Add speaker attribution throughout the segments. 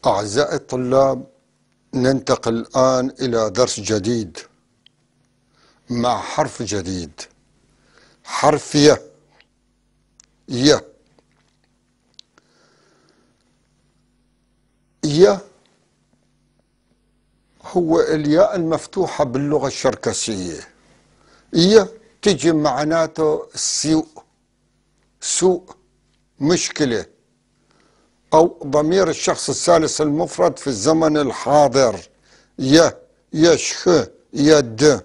Speaker 1: أعزائي الطلاب، ننتقل الآن إلى درس جديد مع حرف جديد، حرف ي. ي ي هو الياء المفتوحة باللغة الشركسية. ي تجي معناته سوء، سوء، مشكلة، أو ضمير الشخص الثالث المفرد في الزمن الحاضر. ي، يشخ، يد.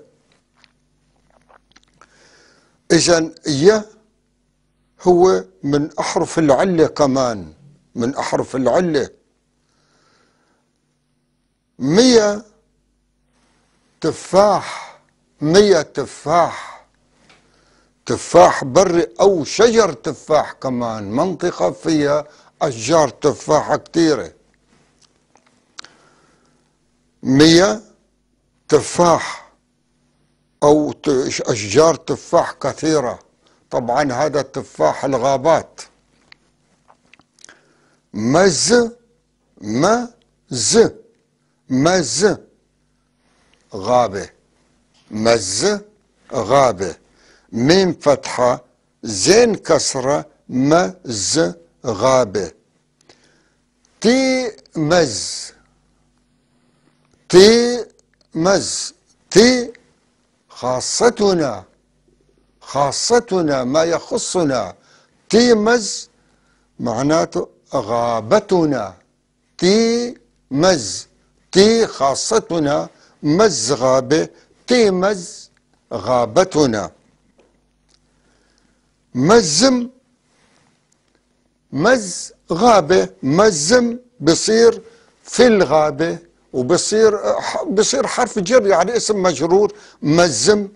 Speaker 1: إذن ي هو من أحرف العلة، كمان من أحرف العلة. مية تفاح، مية تفاح، تفاح بري أو شجر تفاح كمان، منطقة فيها أشجار تفاح كثيرة. مية تفاح أو أشجار تفاح كثيرة، طبعا هذا التفاح الغابات. مز، مز، مز غابة، مز غابة، ميم فتحة، زين كسرة، مز غابة. تي مز، تي مز، تي خاصتنا، خاصتنا ما يخصنا. تي مز معناته غابتنا. تي مز، تي خاصتنا، مز غابة، تي مز غابتنا. مزم، مز غابة، مزم بصير في الغابة، وبصير بصير حرف جر، يعني اسم مجرور. مزم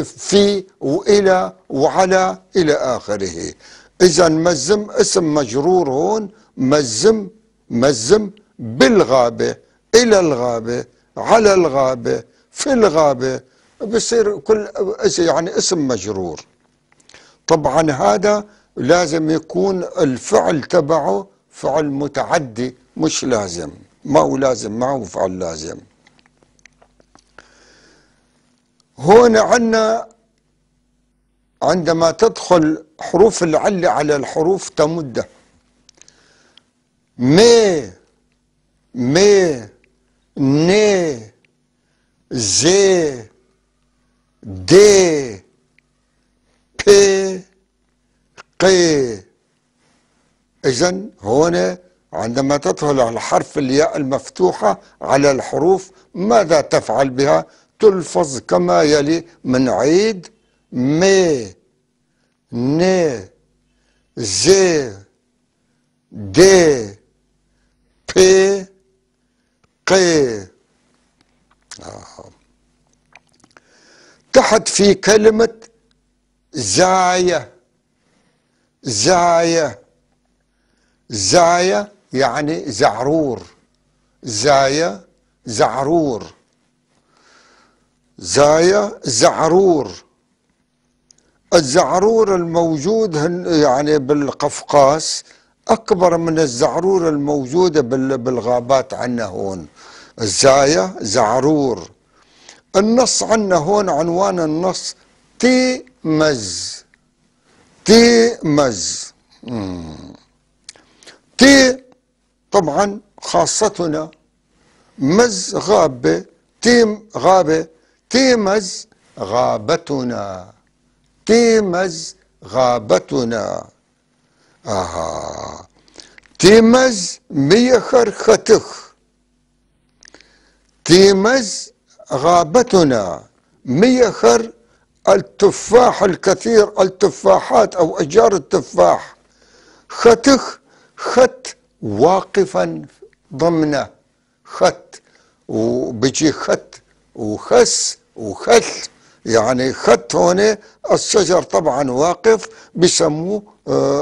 Speaker 1: في وإلى وعلى إلى آخره. إذا مزم اسم مجرور هون، مزم، مزم بالغابة، إلى الغابة، على الغابة، في الغابة، بصير كل يعني اسم مجرور. طبعا هذا لازم يكون الفعل تبعه فعل متعدي، مش لازم، ما هو لازم، ما هو فعل لازم. هون عندنا عندما تدخل حروف العلة على الحروف تمده. مي، مي، ني، زي، دي، بي، قي. إذن هون عندما تدخل على حرف الياء المفتوحة على الحروف ماذا تفعل بها؟ تلفظ كما يلي من عيد: مي، ني، زي، دي، بي، قي. تحت في كلمة زاية، زاية، زاية يعني زعرور، زاية زعرور، زاية زعرور. الزعرور الموجود يعني بالقفقاس أكبر من الزعرور الموجودة بالغابات عنا هون. الزاية زعرور. النص عنا هون عنوان النص تي مز، تي مز. تي طبعا خاصتنا، مز غابة، تيم غابة، تيمز غابتنا، تيمز غابتنا. تيمز ميخر ختخ، تيمز غابتنا، ميخر التفاح الكثير، التفاحات أو أشجار التفاح. ختخ، خت واقفا ضمنه، خت وبيجي خت وخس وخل، يعني خت هون الشجر طبعا واقف، بسموه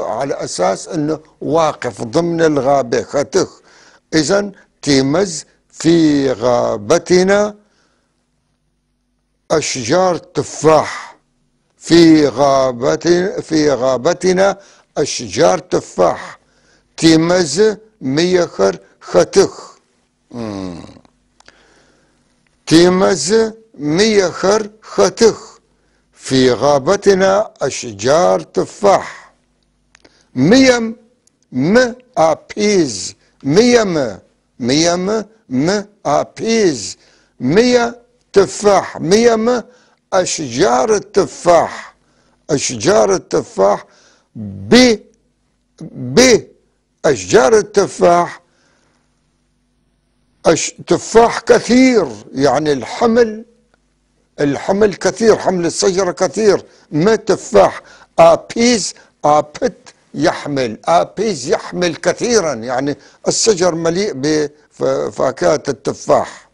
Speaker 1: على أساس أنه واقف ضمن الغابة، ختخ. إذن تيمز في غابتنا أشجار تفاح، في غابتنا أشجار تفاح. تيمز ميخر ختخ. تيمز ميخر ختخ، في غابتنا أشجار تفاح. ميم م أبيز، ميم ميم م أبيز، مية تفاح، ميم أشجار التفاح، أشجار التفاح ب ب أشجار التفاح، تفاح كثير، يعني الحمل، الحمل كثير، حمل الشجرة كثير، ما تفاح. أبيز أبت يحمل، أبيز يحمل كثيرا، يعني الشجر مليء بفاكهة التفاح.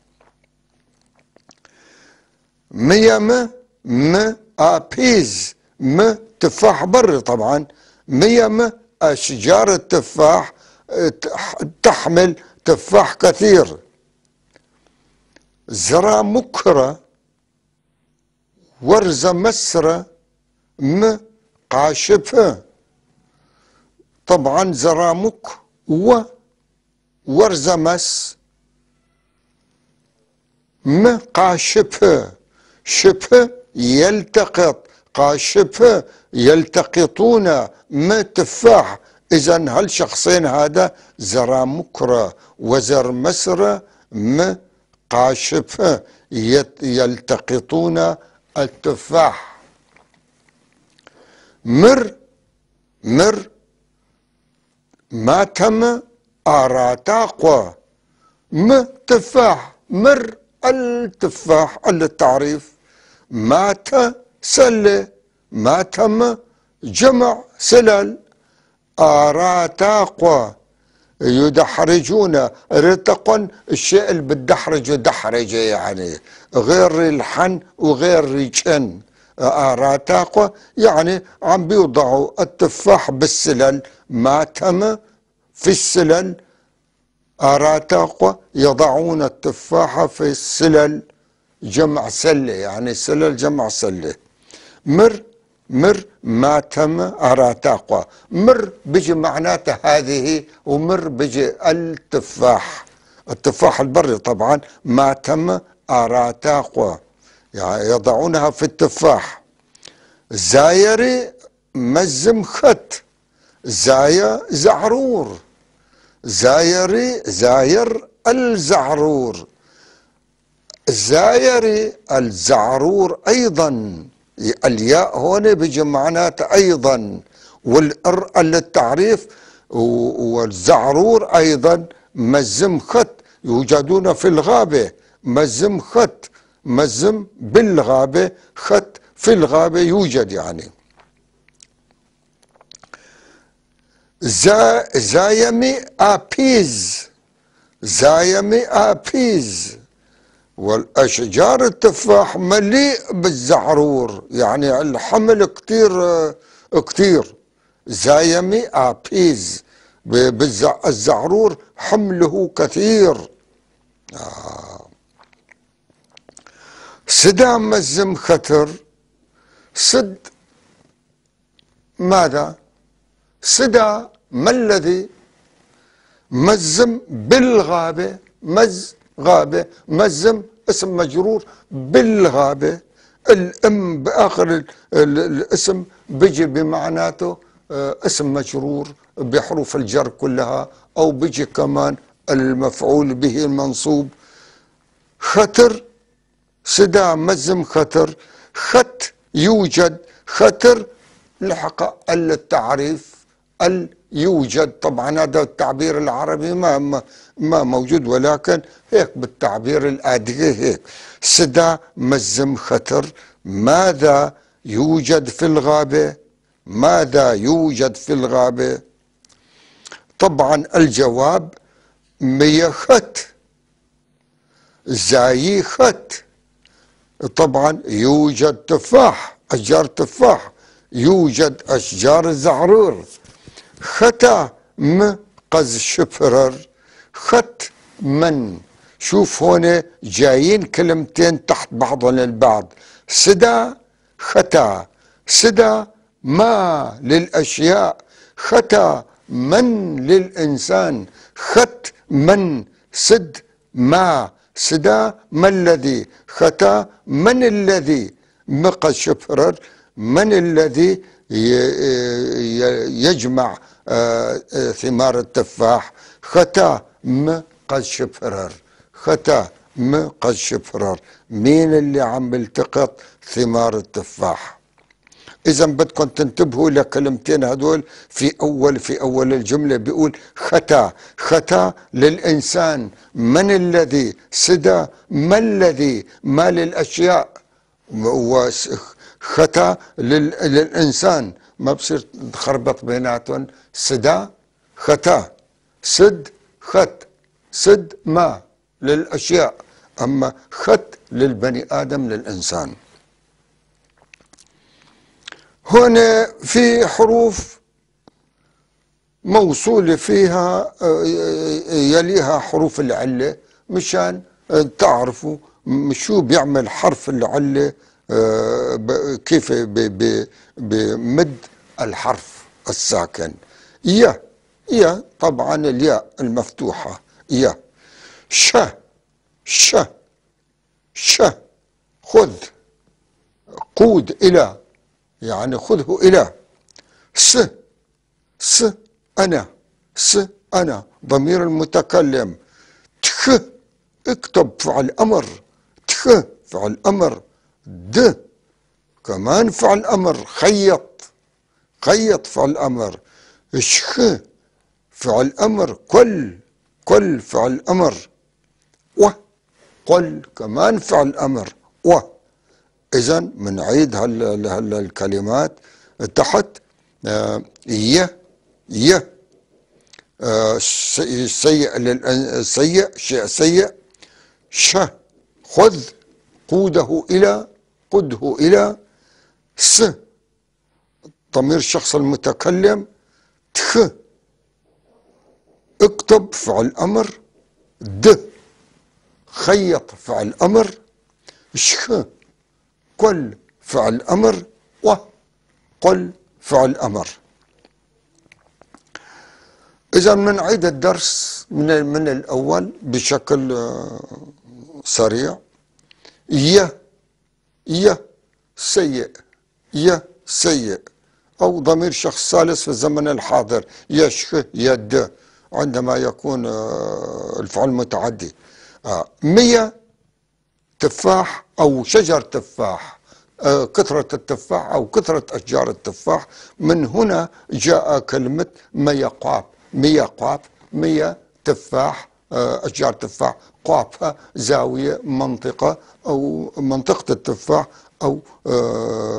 Speaker 1: ميم م أبيز، م تفاح بري طبعا، ميم أشجار التفاح تحمل تفاح كثير. زرا مكرة ورزة مسرة م قاشفة، طبعا زرامك و ورزة مس م قاشفة، شبه يلتقط، قاشفة يلتقطون م تفاح. إذن هالشخصين هذا زرامكرة وزر مسرة م قاشفة يلتقطون التفاح. مر مر ما تم أراتاقوى، م تفاح، مر التفاح التعريف، مات سلة، ما تم جمع سلل، أراتاقوى يدحرجون، رتقا الشيء اللي بتدحرجه دحرجه، يعني غير الحن وغير ريشن. أراتاقوى يعني عم بيوضعوا التفاح بالسلل، ما تم في السلل، أراتاقوى يضعون التفاح في السلل، جمع سلة، يعني سلل جمع سلة. مر مر ما تم أراتاقوى، مر بيجي معناته هذه، ومر بيجي التفاح، التفاح البري طبعا، ما تم أراتاقوى يعني يضعونها في التفاح. زايري مزم خط، زايا زعرور، زايري زاير الزعرور، زايري الزعرور أيضا، الياء هون بيجي معناته أيضا، والإر للتعريف، والزعرور أيضا مزم خط، يوجدون في الغابة، مزم خط، مزم بالغابة، خط في الغابة يوجد يعني. زايمي أبيز، زايمي أبيز، والأشجار التفاح مليء بالزعرور، يعني الحمل كتير كتير. زايمي أبيز، الزعرور حمله كثير. سدام مزم خطر، سد ماذا؟ سدا ما الذي؟ مزم بالغابة، مز غابة، مزم اسم مجرور بالغابة، الام بآخر الاسم بيجي بمعناته اسم مجرور بحروف الجر كلها، او بيجي كمان المفعول به المنصوب. خطر سدا مزم خطر، خط يوجد، خطر لحق التعريف ال يوجد، طبعا هذا التعبير العربي ما موجود، ولكن هيك بالتعبير الادغي هيك. سدا مزم خطر، ماذا يوجد في الغابة؟ ماذا يوجد في الغابة؟ طبعا الجواب ميخت، زايخت، طبعا يوجد تفاح، أشجار تفاح، يوجد أشجار الزعرور. ختا م قز شفرر، خت من، شوف هون جايين كلمتين تحت بعضهم البعض، سدا ختا، سدا ما للأشياء، ختا من للإنسان، خت من سد ما سدا ما الذي ختا من الذي مقشفرر من الذي يجمع ثمار التفاح ختا مقشفرر ختا مقشفرر مين اللي عم بلتقط ثمار التفاح؟ إذا بدكم تنتبهوا لكلمتين هدول في أول الجملة. بيقول ختا، ختا للإنسان، من الذي سدى، ما الذي، ما للأشياء، وختا للإنسان، ما بصير تخربط بيناتهم. سدى ختا، سد خت، سد ما للأشياء، أما خت للبني آدم للإنسان. هنا في حروف موصولة فيها يليها حروف العلة، مشان تعرفوا شو بيعمل حرف العلة، كيف بمد الحرف الساكن. يا، يا طبعا الياء المفتوحة، يا. ش، ش، ش، خذ، قود إلى، يعني خذه إلى. س، س أنا، س أنا ضمير المتكلم. تخ، اكتب فعل أمر، تخ فعل أمر. د كمان فعل أمر، خيط، خيط فعل أمر. شخ فعل أمر، كل، كل فعل أمر. و قل كمان فعل أمر. و إذن منعيد هالكلمات تحت. ي، ي، سيء، سيء، شيء سيء. ش، خذ، قوده إلى، قده إلى. س ضمير الشخص المتكلم. تخ، اكتب فعل أمر. د، خيط فعل أمر. شخ، كل فعل أمر. وقل فعل أمر. إذا بنعيد الدرس من الأول بشكل سريع. ي، ي سيء، ي سيء، أو ضمير شخص ثالث في الزمن الحاضر، يشخ يد عندما يكون الفعل متعدي. مية تفاح أو شجر تفاح، كثرة التفاح أو كثرة أشجار التفاح. من هنا جاء كلمة ميقاب، ميقاب، مية تفاح، أشجار تفاح، قافة زاوية، منطقة أو منطقة التفاح أو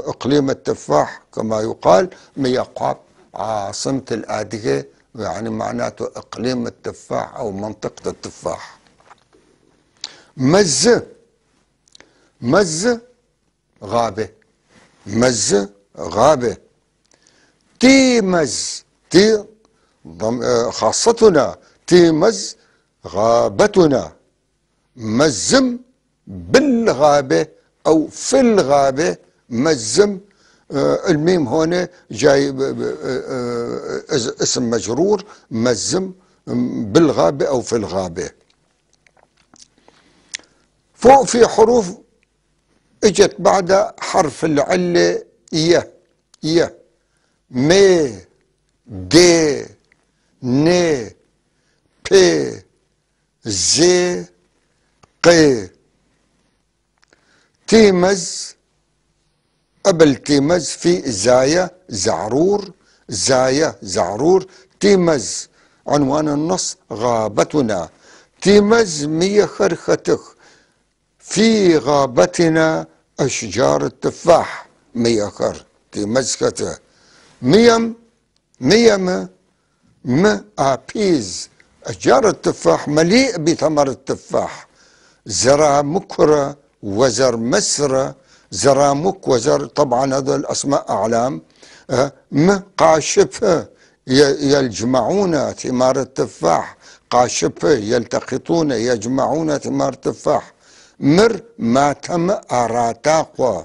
Speaker 1: إقليم التفاح كما يقال. ميقاب عاصمة الآدغة، يعني معناته إقليم التفاح أو منطقة التفاح. مز، مز غابة، مز غابة. تيمز، تي خاصتنا، تيمز غابتنا. مزم بالغابة أو في الغابة، مزم. الميم هون جاي اسم مجرور، مزم بالغابة أو في الغابة. فوق في حروف اجت بعد حرف العلة، ي، ي، مي، دي، ني، بي، زي، قي. تيمز، قبل تيمز في زايا زعرور، زايا زعرور. تيمز عنوان النص غابتنا. تيمز مية خرختخ، في غابتنا أشجار التفاح. مية خر تيمز خته. ميم، ميم، م آبيز، أشجار التفاح مليء بثمر التفاح. زرا مكرة وزر مسرة، زرامك وزر، طبعا هذا الأسماء أعلام. م قاشفة يجمعون ثمار التفاح، قاشفة يلتقطون يجمعون ثمار التفاح. مر ما تم أراتاقوا،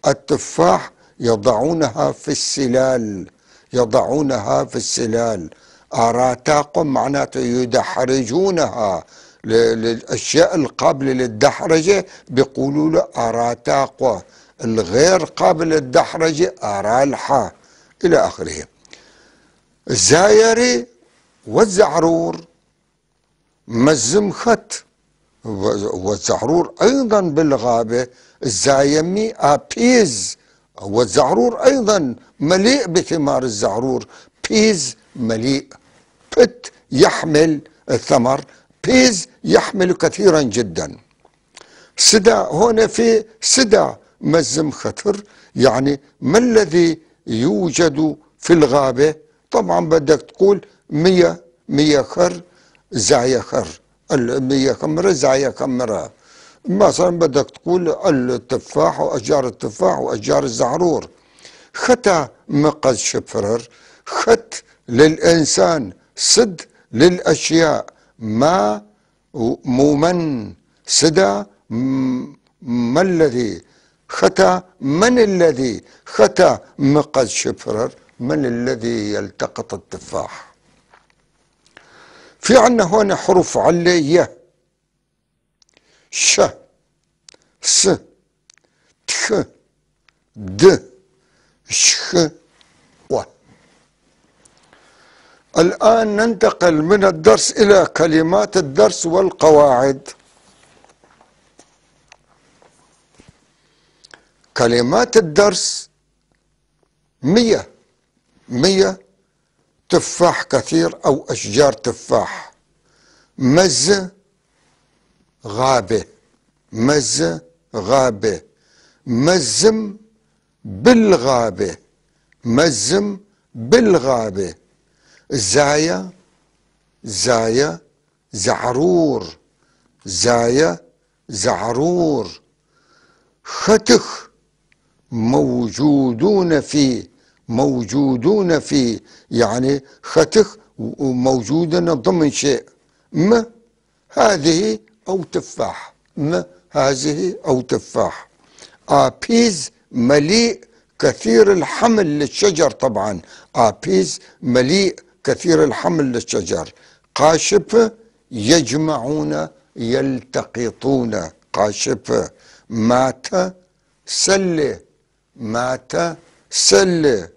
Speaker 1: التفاح يضعونها في السلال، يضعونها في السلال. أراتاقم معناته يدحرجونها، للأشياء القابلة للدحرجة بيقولوا له أراتاقو، الغير قابل للدحرجة أرالحة إلى آخره. الزايري والزعرور مزمخت، والزعرور أيضا بالغابة. الزايمي أبيز، والزعرور أيضا مليء بثمار الزعرور. بيز مليء، بت يحمل الثمر، بيز يحمل كثيرا جدا. سدا هنا في سدا مزم ختر، يعني ما الذي يوجد في الغابة؟ طبعا بدك تقول مية، مية خر، زايا خر، المية خمرة، زايا خمرة. مثلا بدك تقول التفاح وأشجار التفاح وأشجار الزعرور. ختا مقز شفرر، خت للإنسان، سد للأشياء، ما مومن سدا ما الذي ختا، من الذي ختا مقز شفرر، من الذي يلتقط التفاح. في عنا هون حروف علية، ش، س، تخ، د، شخ، و. الآن ننتقل من الدرس إلى كلمات الدرس والقواعد. كلمات الدرس 100، 100 تفاح كثير أو أشجار تفاح. مز غابة، مز غابة، مزم بالغابة، مزم بالغابة. زايا، زايا زعرور، زايا زعرور. ختخ موجودون في، موجودون في، يعني ختخ موجودون ضمن شيء. م هذه أو تفاح، م هذه أو تفاح. آبيز مليء كثير الحمل للشجر، طبعا آبيز مليء كثير الحمل للشجر. قاشب يجمعون يلتقطون، قاشب. مات سلة، مات سلة.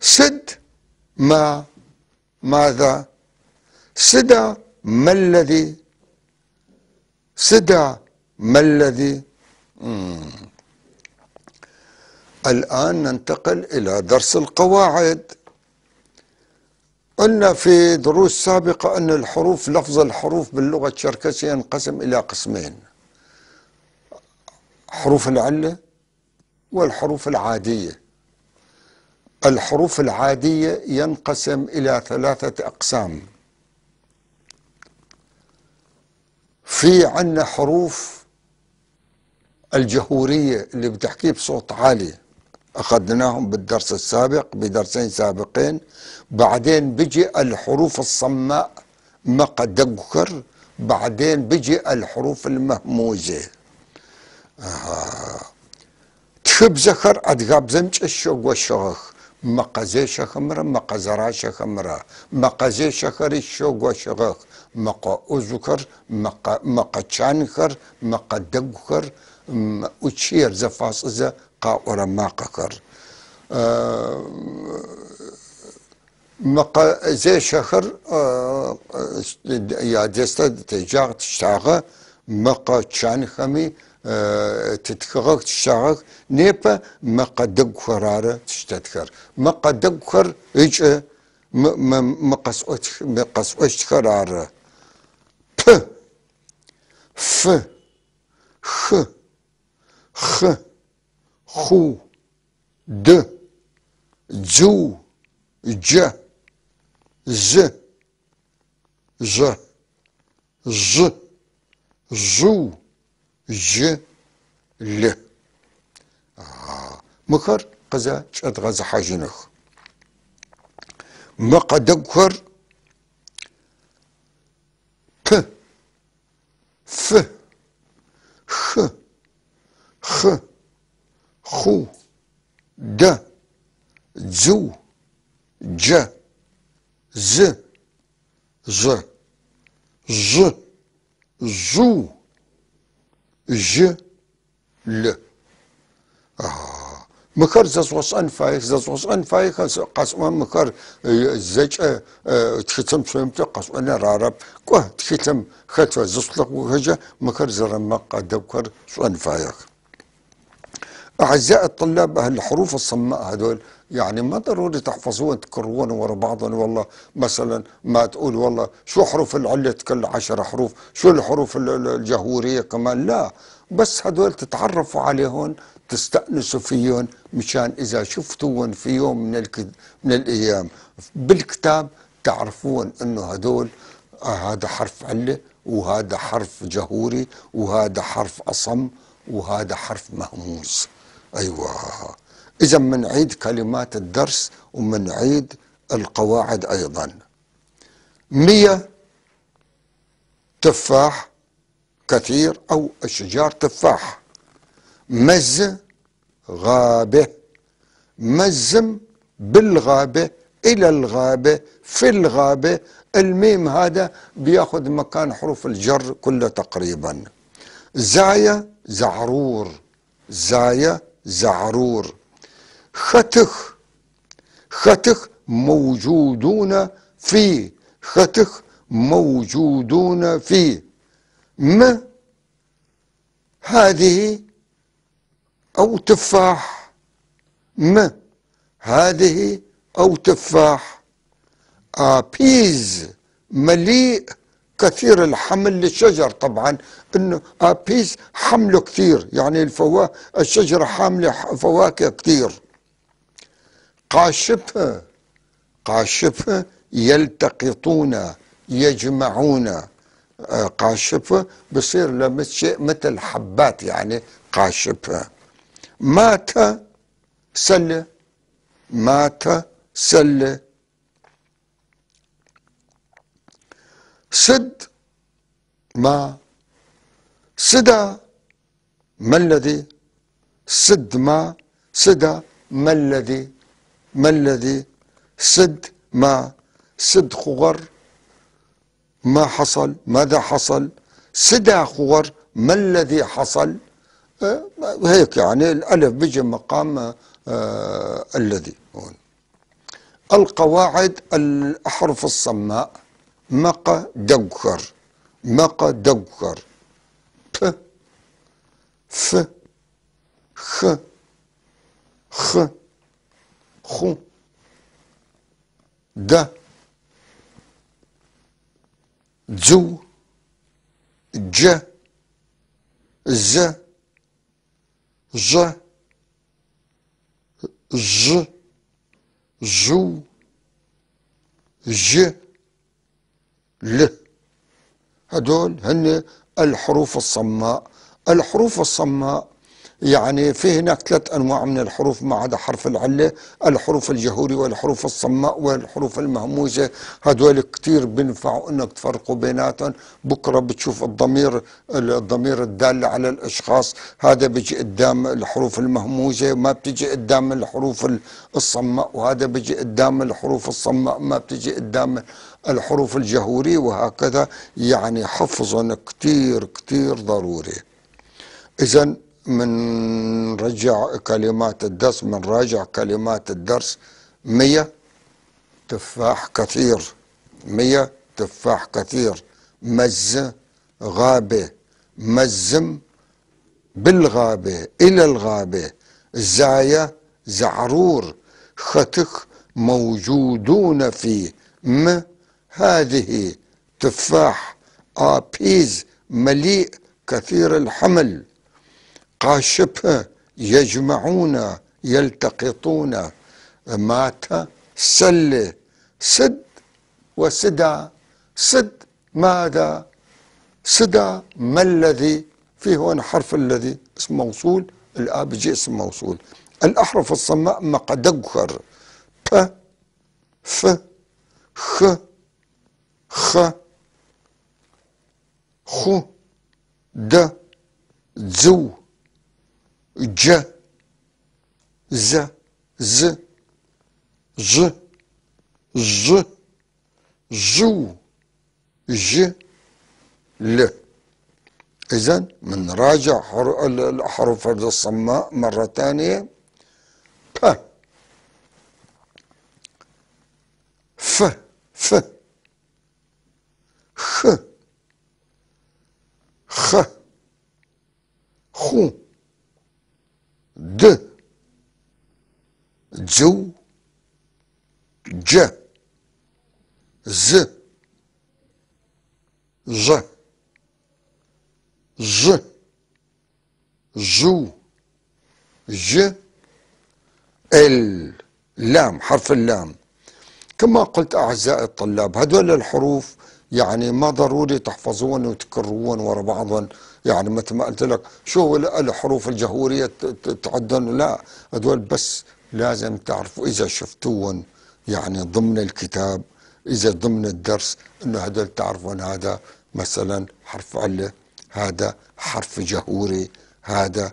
Speaker 1: سد ما، ماذا؟ سدى ما الذي، سدى ما الذي. الآن ننتقل إلى درس القواعد. قلنا في دروس سابقة أن الحروف، لفظ الحروف باللغة الشركسية ينقسم إلى قسمين: حروف العلة والحروف العادية. الحروف العادية ينقسم إلى 3 أقسام. في عنا حروف الجهورية اللي بتحكيه بصوت عالي، أخذناهم بالدرس السابق بدرسين سابقين. بعدين بيجي الحروف الصماء مقدقر، بعدين بيجي الحروف المهموزة. تخب زخر أدغاب زمج الشوق والشغخ، مقزيش خمرة مقزراش خمرة، مقزيش خر الشوق والشغخ، مقا أزكر مقا تشانخر مقا دقخر أتشير زفاص إذا قا ماقخر. مقا زي شخر يا دستا تجاغ تشتاغ مقا تشانخمي تتخغ تشتاغ نيبا مقا دقخرارة تشتتخر مقا دقخر إيش مقس خرارة. پ ف خ خ خو د جو ج ز ج ج جو ج ل. مخر قزا شد حاجنخ مقدقر پ ف خ خ خو د جو ج ز، ظ، ج، جو، ج، ل. Мыхэр зэзгъэшӏэн фаех, зэзгъэшӏэн фаехэр къэсӏон мыхэр зэкӏэ тхылъым шъуемыплъэу къэшӏоныр арэп. Кӏо, тхылъым хэлъэу зышъулъэгъухэкӏэ мыхэр зэрэмэкъэ дэгухэр шъушӏэн фаех. أعزائي الطلاب، الحروف الصماء هذول يعني ما ضروري تحفظوهم تكررون ورا بعضهم. والله مثلا ما تقول والله شو حروف العلة كل 10 حروف، شو الحروف الجهورية كمان، لا، بس هذول تتعرفوا عليهم، تستأنسوا فيهم، مشان إذا شفتوهم في يوم من الأيام بالكتاب تعرفون إنه هذول هذا حرف علة، وهذا حرف جهوري، وهذا حرف أصم، وهذا حرف مهموز. أيوة، إذا منعيد كلمات الدرس ومنعيد القواعد أيضا. 100 تفاح كثير أو أشجار تفاح. مز غابة، مزم بالغابة، إلى الغابة، في الغابة. الميم هذا بياخذ مكان حروف الجر كلها تقريبا. زايا زعرور، زايا زعرور. ختخ، ختخ موجودون في، ختخ موجودون في. م هذه أو تفاح، م هذه أو تفاح. آبيز مليء كثير الحمل للشجر، طبعا انه آبيز حمله كثير، يعني الشجرة حاملة فواكه كثير. قاشبه، قاشبه يلتقطون يجمعون. قاشبه بصير لمس شيء مثل حبات، يعني قاشبه. مات سلة، مات سلة. سد ما، سدى ما الذي، سد ما، سدى ما الذي، ما الذي، سد ما، سد خغر ما حصل، ماذا حصل، سدى خغر ما الذي حصل. هيك يعني الألف بيجي مقام الذي هون. القواعد الأحرف الصماء: مق دقر، مق دقر، پ ف خ خ خو د جو ج ز ج ج جو ج ل. هدول هن الحروف الصماء. الحروف الصماء يعني في هناك 3 أنواع من الحروف ما عدا حرف العلة: الحروف الجهوري والحروف الصماء والحروف المهموزة. هدول كتير بينفعوا انك تفرقوا بيناتهم. بكرة بتشوف الضمير الدال على الأشخاص، هذا بيجي قدام الحروف المهموزة ما بتجي قدام الحروف الصماء، وهذا بيجي قدام الحروف الصماء ما بتجي قدام الحروف الجهوري، وهكذا. يعني حفظهم كتير كتير ضروري. إذن منرجع كلمات الدرس، منراجع كلمات الدرس. 100 تفاح كثير، 100 تفاح كثير. مز غابة، مزم بالغابة، إلى الغابة. زايا زعرور، ختخ موجودون في، م هذه تفاح، آبيز مليء كثير الحمل، قاشبه يجمعون يلتقطون، مات سلة، سد وسدى، سد ماذا، سدى ما الذي، في هون حرف الذي اسم موصول، الآ بيجي اسم موصول. الأحرف الصماء مقدقر: پ ف خ خ خو د زو ج ز ز ج ج جو، ج، ل. إذن منراجع الحروف الصماء مرة ثانية. ب، ف، ف، خ، خ، خو، د، جو، ج، ز، ج، ج، جو، ج، ال، لام، حرف اللام. كما قلت أعزائي الطلاب، هدول الحروف يعني ما ضروري تحفظون وتكررون ورا بعضهم، يعني مثل ما قلت لك شو هو الحروف الجهورية تعدن، لا، هدول بس لازم تعرفوا إذا شفتوهم يعني ضمن الكتاب، إذا ضمن الدرس، إنه هدول تعرفون هذا مثلا حرف علة، هذا حرف جهوري، هذا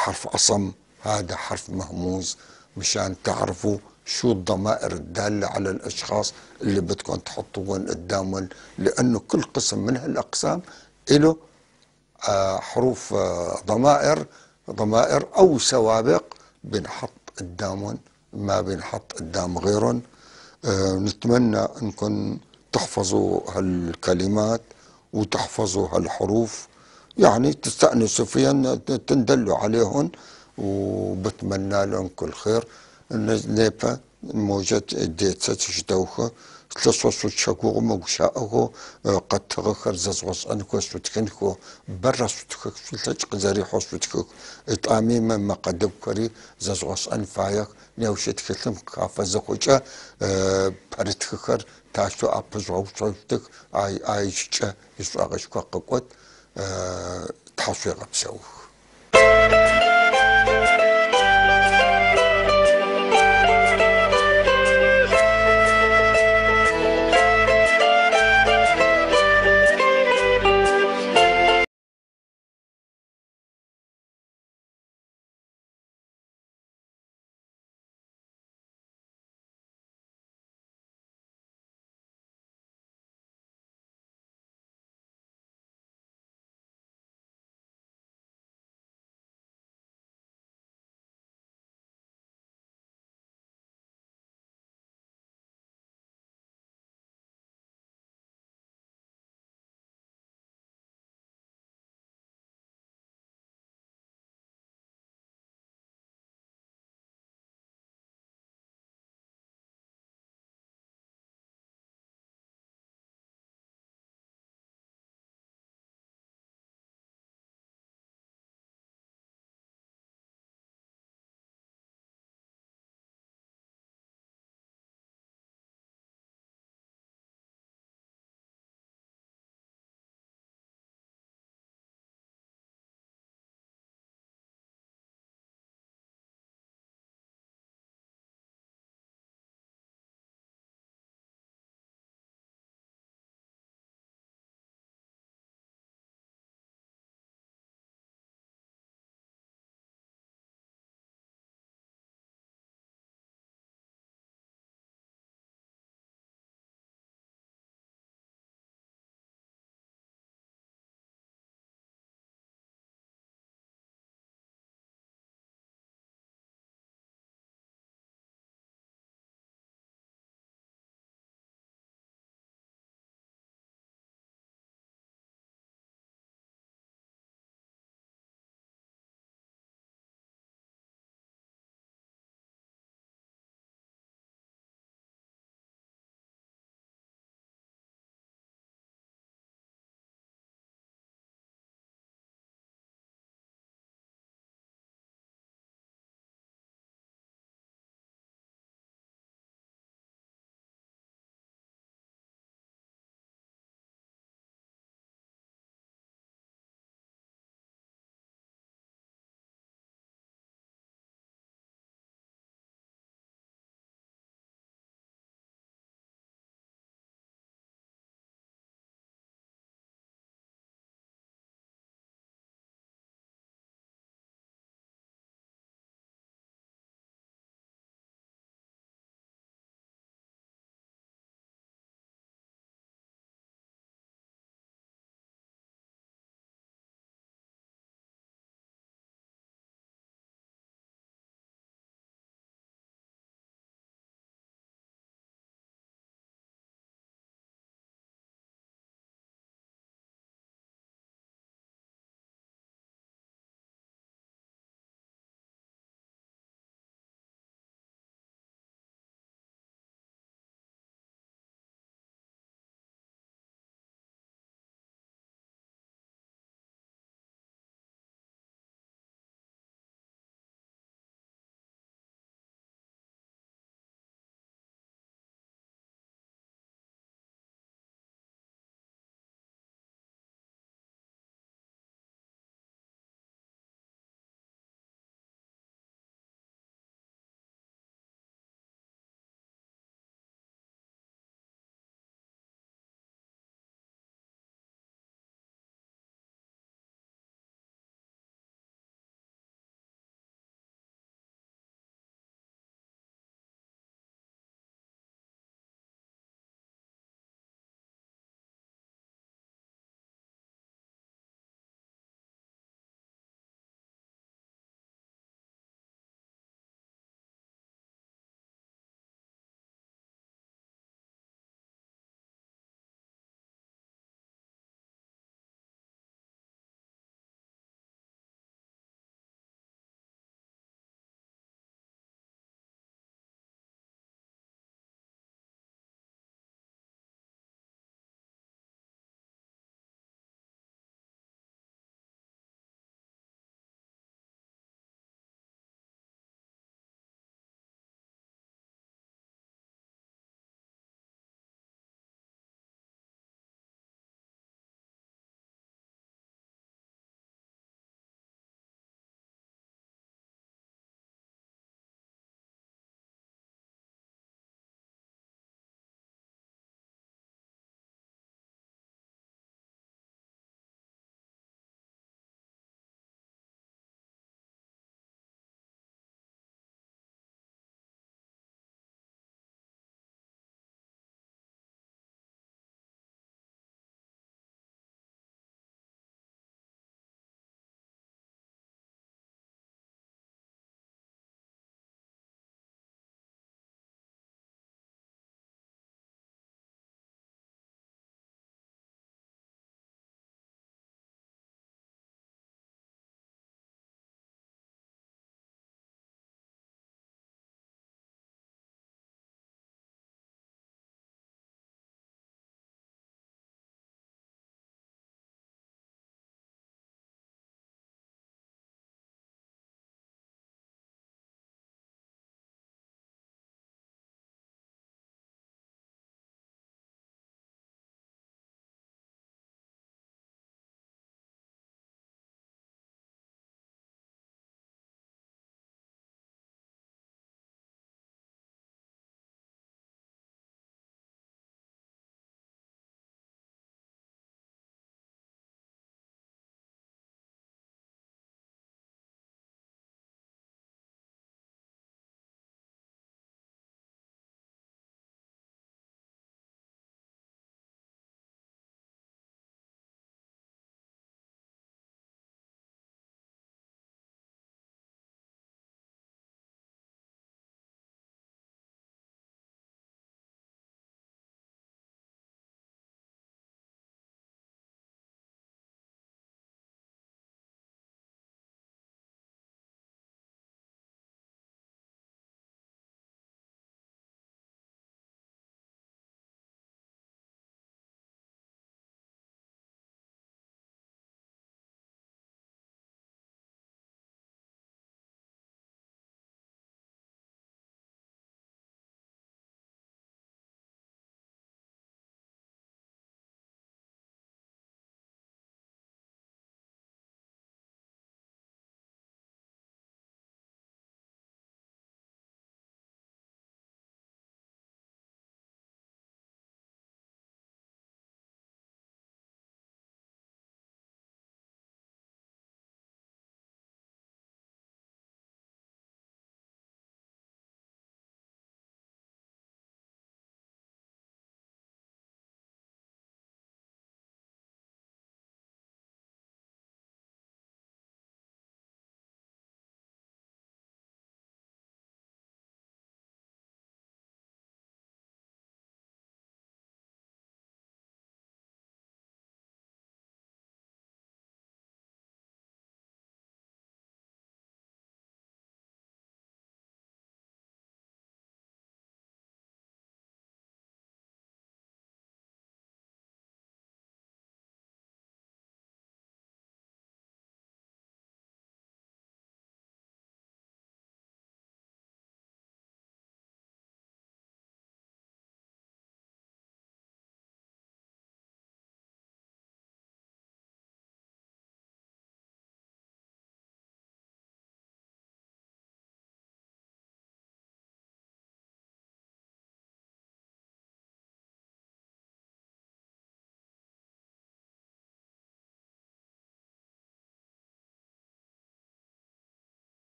Speaker 1: حرف أصم، هذا حرف مهموز، مشان تعرفوا شو الضمائر الدالة على الأشخاص اللي بدكم تحطوهم قدامهم، لأنه كل قسم من هالأقسام إله حروف، ضمائر أو سوابق بنحط قدامهم، ما بنحط قدام غيرهم. نتمنى أنكم تحفظوا هالكلمات وتحفظوا هالحروف، يعني تستأنسوا فيها، تندلوا عليهم، وبتمنى لهم كل خير. نيبا موجة ديتسة تشدوخة تلصوصو تشاكوغ موشاءغو قد تغخر ززغص أنكو سوتكنكو برا سوتكك سوتك زريحو سوتكك إطامي ما قدبكري ززغص أنفايك نيوشت كتم كافة زخوشة برتكخر تاشتو أبزغو سوتك آي آي شتا يسوغش قوت تحصي غبسوخ.